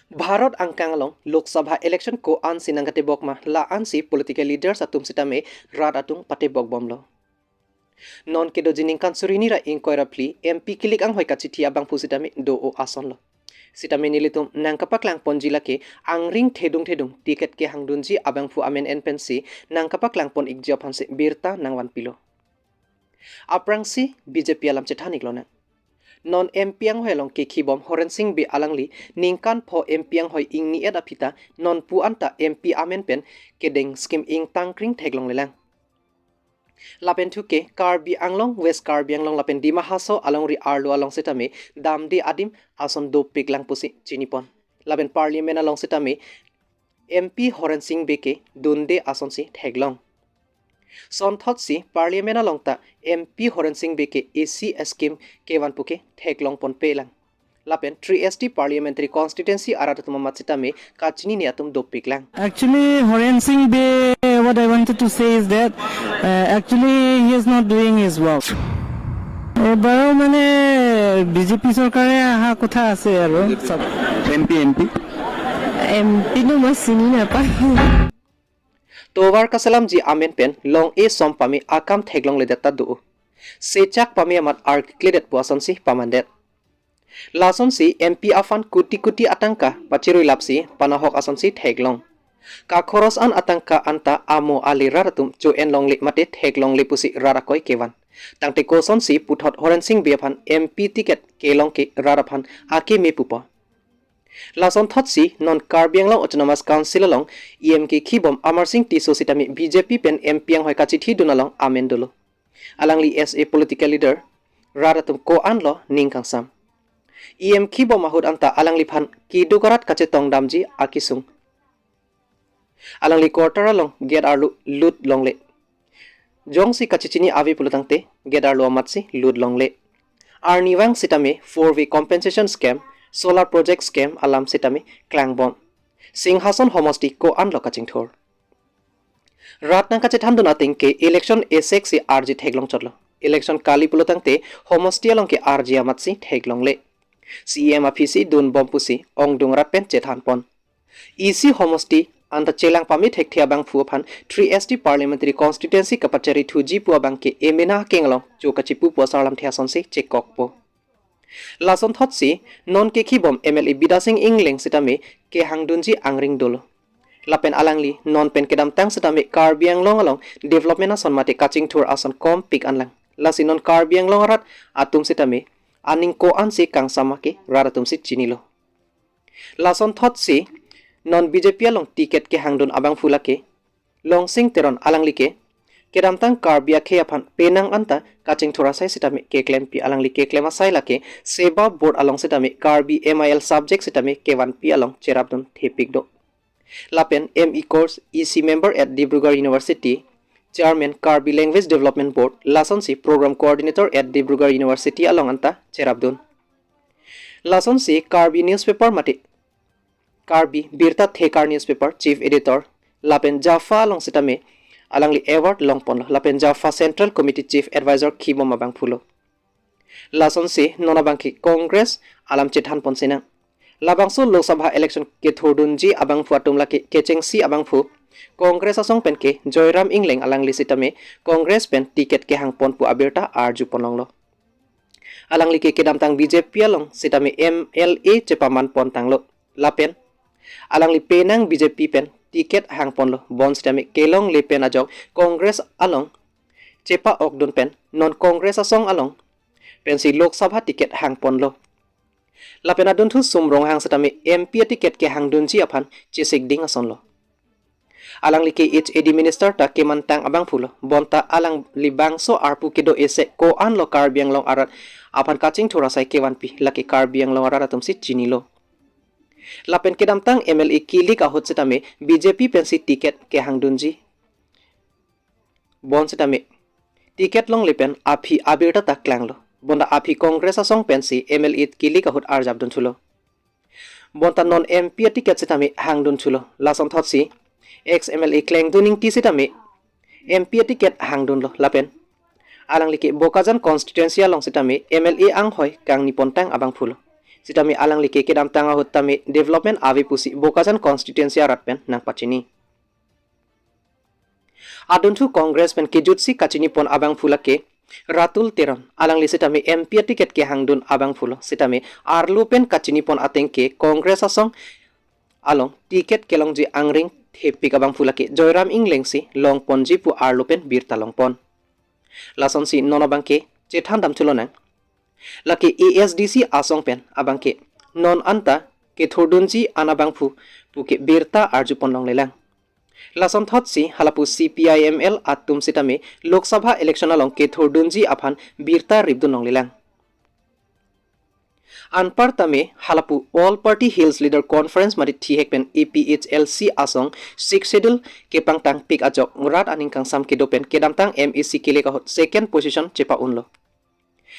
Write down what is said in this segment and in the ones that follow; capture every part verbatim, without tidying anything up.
Bharat angkang along Lok Sabha election ko-ansi nangkatebok ma, la-ansi political leaders atum sitame rat atum patebok bomlo. Non kedoji ningkan suri hini ra ingkoi ra phli M P kilik anghoi kachithi abangphu sitame do-o asonlo. Sitame nelitum nangkapaklang ponji lake angring thedung thedung ticket kehangdunji abangphu amen en pensi nangkapaklang pon ikji aphansi birta nangvanpilo. Aphrangsi B J P alam chethan iklonang. Non M P anghoi along kekhibom Horen Sing Bey alangli ningkan pho M P anghoi ingni-et aphi ta non pu anta M P amen pen kedeng scheme ingtangkring theklonglelang. Lapen thuke Karbi Anglong, West Karbi Anglong lapen Dima Hasao alongri arlo along sitame damde adim ason dopiklang pusi chinipon. Lapen Parliament along sitame M P Horen Sing Bey ke dunde asonsi theklong. Sonthotsi Parliament along ta M P Horen Sing Bey ke isi scheme kevan puke theklong ponpelang. Lapen three S T Parliamentary Constituency arat atum amat sitame kachinine atum dopiklang. Actually, Horen Sing Bey, what I wanted to say is that uh, actually he is not doing his work. এবাৰো মানে বিজেপি চৰকাৰে অহা কথা আছে আৰু চব M P M P M P no মই চিনি নাপাওঁ। Tovar kaselamji amen pen long-e som pame akam theklongledet ta do. Sechak pame amat arkledetpo asonsi pamandet. Lasonsi M P aphan kuti kuti atangka pachiruilapsi panahok asonsi theklong. Kakhoros an atangka anta amo ali rat atum cho-en longle mate theklongle pusi rat akoi kevan. Tangte kosonsi puthot Horen Sing Bey aphan M P ticket kelong ke rat aphan akeme pupo. Lasonthotsi non Karbi Anglong Autonomous Council along E M kekhibom Amar Sing Tisso sitame B J P pen M P anghoi kachithidun along amen dolo. Alangli as a political leader rat atum ko-anlo ning kangsam. E M khibom ahut anta alangliphan keduk arat kachetongdamji akesung. Alangli quarter along gate arlo lut longle. Jongsi kachechini ave pulotangte gate arlo amatsi lut longle. Arnivang sitame four way compensation scheme, solar project scheme alam sitame klangbom. Singhason homosti ko-anlo kachingthur. Rat nangkachethandun ateng ke election esek si arji theklong chotlo. Election kali pulotangte homosti along ke arji amatsi theklongle. C E M aphisi dunbom pusi ongdung rat pen chethanpon. Isi homosti anta chelang pame thekthe abangphu aphan three S T Parliamentary Constituency kapachari thuji pu abang ke emena kenglong cho kachipu pu asarlamthe asonsi chekokpo. Lasonthotsi non kekhibom M L A Bidya Sing Engleng sitame kehangdunji angring dolo. Lapen alangli non pen kedamtang sitame Karbi Anglong along development ason mate kachingthur ason kompik anlang. Lasi non Karbi Anglong arat atum sitame aning ko-ansi kangsam ake rat atumsi chinilo. Lasonthotsi non B J P along ticket kehangdun abangphu lake Longsing Teron, alangli ke kedamtang Karbi akhei aphan penang anta kachingthur asai sitame keklempi. Alangli keklem asai lake SEBA board along sitame Karbi M I L subject sitame kevanpi along cherapdun thepik do. Lapen M E course, E C member at Dibrugarh University, Chairman Karbi Language Development Board, lasonsi Program Coordinator at Dibrugarh University along anta cherapdun. Lasonsi Karbi newspaper mate Karbi Birta Thekar newspaper chief editor lapen JAFA along sitame alangli award longponlo, lapen JAFA Central Committee Chief Advisor khibom abangphulo. Lasonsi non abang ke Congress alam chethanpon sinang. Labangso Lok Sabha election kethurdunji abangphu atum lake kechengsi abangphu Congress asong pen ke Joyram Engleng, alangli sitame Congress pen ticket kehangpon pu abirta arjuponlonglo. Alangli ke kedamtang B J P along sitame M L A chepamanpontanglo. Lapen alangli penang B J P pen ticket hangponlo, bonsitame kelongle pen ajok Congress along chepa-okdun pen non Congress asong along pensi Lok Sabha ticket hangponlo. Lapen adunthu Sum Ronghang sitame M P aticket kehangdunji aphan chesikding asonlo. Alangli ke H A D minister ta kemantang abangphulo, bonta alangli bangso arpu kedo esek ko-anlo Karbi Anglong arat aphan kachingthur asai kevanpi, lake Karbi Anglong arat atumsi chinilo. Lapen kedamtang M L A kilik ahut sitame B J P pensi ticket kehangdunji. Bonsitame ticket longle pen aphi abirta ta klanglo. Bonta aphi Congress asong pensi M L A kilik ahut arjapdunthulo. Bonta non M P aticket sitame hangdunthulo. Lasonthotsi ex M L A Klengdun Ingti sitame M P aticket hangdunlo lapen alangli ke Bokajan constituency along sitame M L A anghoi kangnipontang abangphulo. Sitame alangli ke kedamtang ahut tame development ave pusi Bokajan constituency arat pen nangpachini. Adunthu Congress pen kejutsi kachinipon abangphu lake Ratul Teron, alangli sitame M P aticket kehangdun abangphulo, sitame arlo pen kachinipon ateng ke Congress asong along ticket kelongji angring thepik abangphu lake Joyram Inglengsi longponji pu arlo pen birta longpon. Lasonsi non abangke chethan damthu lonang. Lake A S D C asong pen abangke non anta kethurdunji an abangphu puke birta arjupon longlelang. Lasonthotsi halapu C P I M L atum sitame Lok Sabha election along kethurdunji aphan birta ripdun longlelang. Anpartame halapu All Party Hills Leader Conference mate thihek pen A P H L C asong Sixth Schedule kepangtangpik ajok rat aning kangsam kedo pen kedamtang M A C kelek ahut second position chepa-unlo.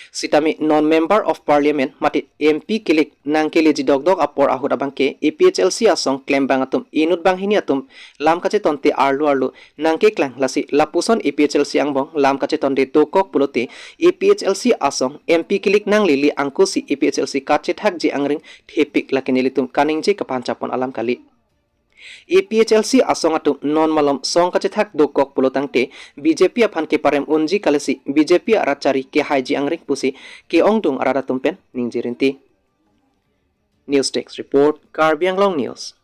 Sitame non Member of Parliament mate M P kelek nangkeleji dokdok apor ahut abangke A P H L C asong klembang atum inut banghini atum lam kachetonte arlo arlo nangkeklang, lasi lapuson A P H L C angbong lam kachetonde dokok pulote A P H L C asong M P kelek nanglele angkosi A P H L C kachethakji angring thepik lake nelitum kaningje kapanchapon alam kali. A P H L C asong atum non malom song kachethak dokok pulotangte B J P aphan keparem unji kalisi B J P arat chari kehaiji angring pusi ke-ongdung arat atum pen ningje rinti. News Desk Report, Karbi Anglong News.